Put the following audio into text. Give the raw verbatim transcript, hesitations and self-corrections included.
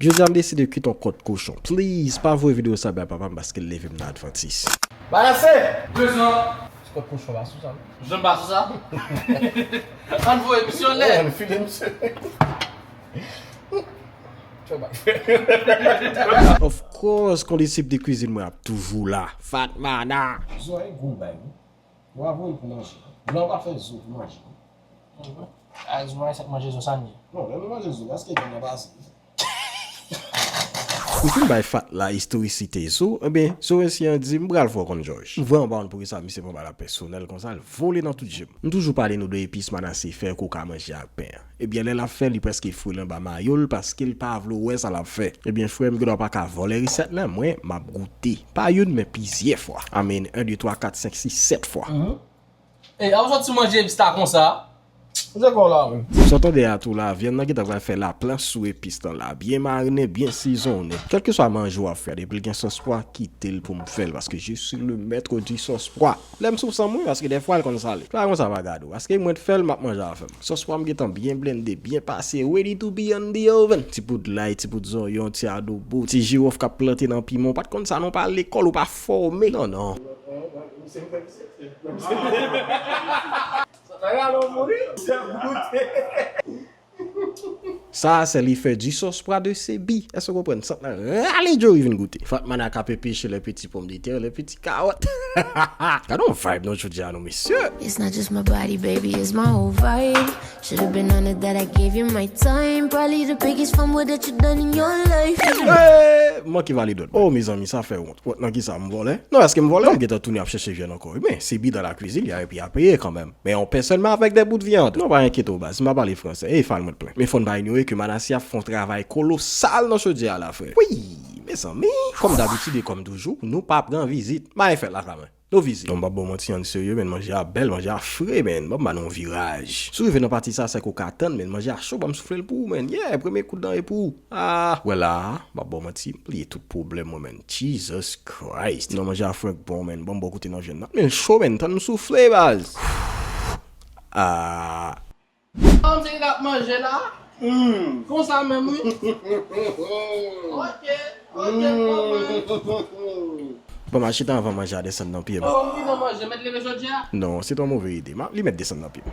Jodi a m deside kwit yon kòt kochon. Please, pa voye videyo sa bay papa m paske l leve m nan Advantis. Balanse! Prezan! Ti kòt kochon pa sou sa, non? Jan pa sou sa? Ann voye misye anlè. Ann file misye. Of course, kondisip de kwizin mwen ap toujou la. Fatmana. Zo a e gwo bay wi. Bravo l pou manje. Blan pa fè zo pou manje. A zo a e sa k manje zo sa n ye. Non, lè nou manje zo, èske vyann nan pase? M fin bay Fat la istorisite zo, ebyen, zo mesye an di m pral fè w konn Jòj. M vrèman pa konn poukisa misye pran bagay la pèsonèl konsa, l vole nan tout je m. M toujou pale nou de epis Manase fè kou ka manje ak pen an. Ebyen, lè l ap fè, li prèske foure l anba mayo l paske l pa vle w wè sa l ap fè. Ebyen, frè m, gendwa pa ka vòlè resèt lan, mwen, m ap goute. Pa youn, men plizyè fwa. I mean, en, de, twa, kat, senk, sis, sèt fwa. E, a w sòti manje epis la konsa? Ou se kò la, wi. Sa w tande a tou la, vyann nan gentan pral fè laplas sou epis lan la. Byen marinen, byen sezonnen. Kèlkeswa manje w ap fè, depi l gen sòs pwa, kite l pou m fè l, paske je suis le maître du sauce pois. Lè m sou fanm wi, paske dèfwa l konn sale. Pa konsa pa gade w, paske mwen t fè l, m ap manje avè m. Sòs pwa m gentan byen blende, byen pase, ready to be on the oven. Ti poud lay, ti poud zonyon, ti adobo, ti jiwòf k ap plante nan piman. Ou pa t konn sa non, pa al lekòl, ou pa fòme. Non, non. Sa a se li fè du sauce pois de Sebi. Èske w konprann? Sant lan rale djori vin goute. Fatmana ka pepeche les petits pommes de terre, les petits carottes. Gade yon vibe non jodi a non mesye. It's not just my body, baby, it's my whole vibe. Should've been honored that I gave you my time. Probably the biggest fumble that you done in your life. Eh, manke validot. Oh, mezanmi, sa fè wont. Wont nan kisa, m vòlè? Non, èske m vòlè? M gentan tounen ap chèche vyann ankò wi, men Sebi dans la cuisine, il y a un prix à payer quand même. Mais on paie seulement avec des bouts de viande. Non, pa enkyete w baz, m pa pale fransè. E fal mwen t plen. Men fò n pa inyore ke Manase ap fè yon travay kolosal nan chodyè a la, frè. Wi, mezanmi. Kòm dabitid e kòm toujou, nou pa pran vizit. Bagay fèt la, kanmenm. Nou vizit. Non, m p ap ba w manti, ann serye, men manje a bèl, manje a fre, men. Ban m ba nou yon viraj. Si w rive nan pati sa, se ke w ka tann, men manje a cho, ban m soufle l pou ou, men. Yeah, premye kout dan e pou ou. Ah, wè la, m ap ba w manti, m bliye tout pwoblèm mwen, men. Jesus Christ. Non, manje a frenk bon, men. Ban m ba w kote nan vyann nan. Men l cho, men. Tann m soufle, baz. Ah. Kòm se ki t ap manje la? Konsa menm, wi. Ok, ok, bon, mwen. Bon, m al chita anvan manje a desann nan pye m. Oh, m rive manje, mèt leve jodi a? Non, se t yon move ide. M ap li mèt desann nan pye m.